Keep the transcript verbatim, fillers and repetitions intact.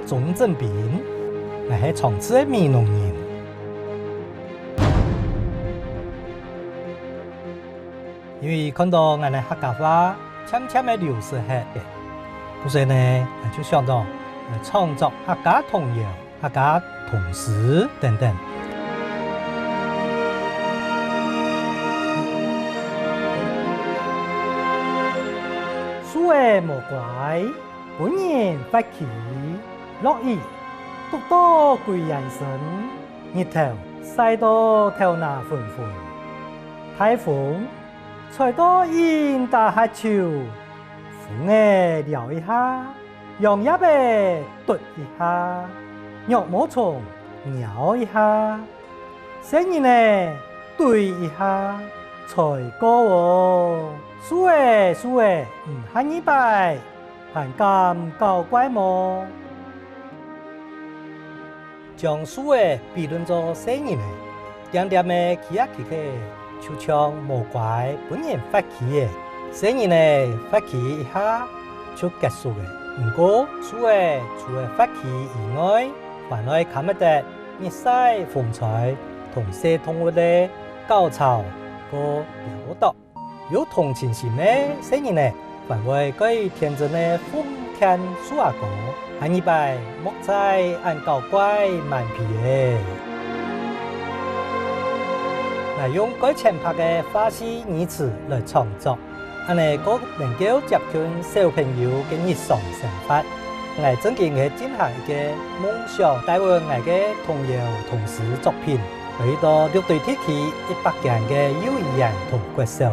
鍾鎮斌，𠊎係長治个美濃人。因為看到𠊎等客家話漸漸个流失忒，故所呢，𠊎就想到來創作客家童謠、客家童詩等等。樹仔無乖， 分人發耆，落雨，涿到歸圓身，日頭曬到頭那昏昏。大風，吹到人打哈啾，風仔撩一下，楊葉仔㧻一下，肉毛蟲搖一下。 細人仔，追一下，才過哦。樹仔，樹仔，你下二擺還敢搞怪無？將樹仔比論做細人仔，恬恬仔企啊企去，就像無乖分人發耆仔。細人仔發耆一下就結束了。毋過，樹仔除了發耆以外，還愛堪得日曬風吹，同細動物仔搞吵過撩鬥。有同情心个細人仔，還會蓋天真个奉勸樹阿哥，下二擺莫再恁搞怪蠻皮了。𠊎用蓋淺白个花式語詞來創作， 恁仔較能夠接近小朋友个日常生活。𠊎正經係進行一個夢想，帶分𠊎个童謠、童詩作品，來去到六堆地區一百間个幼兒園同國小，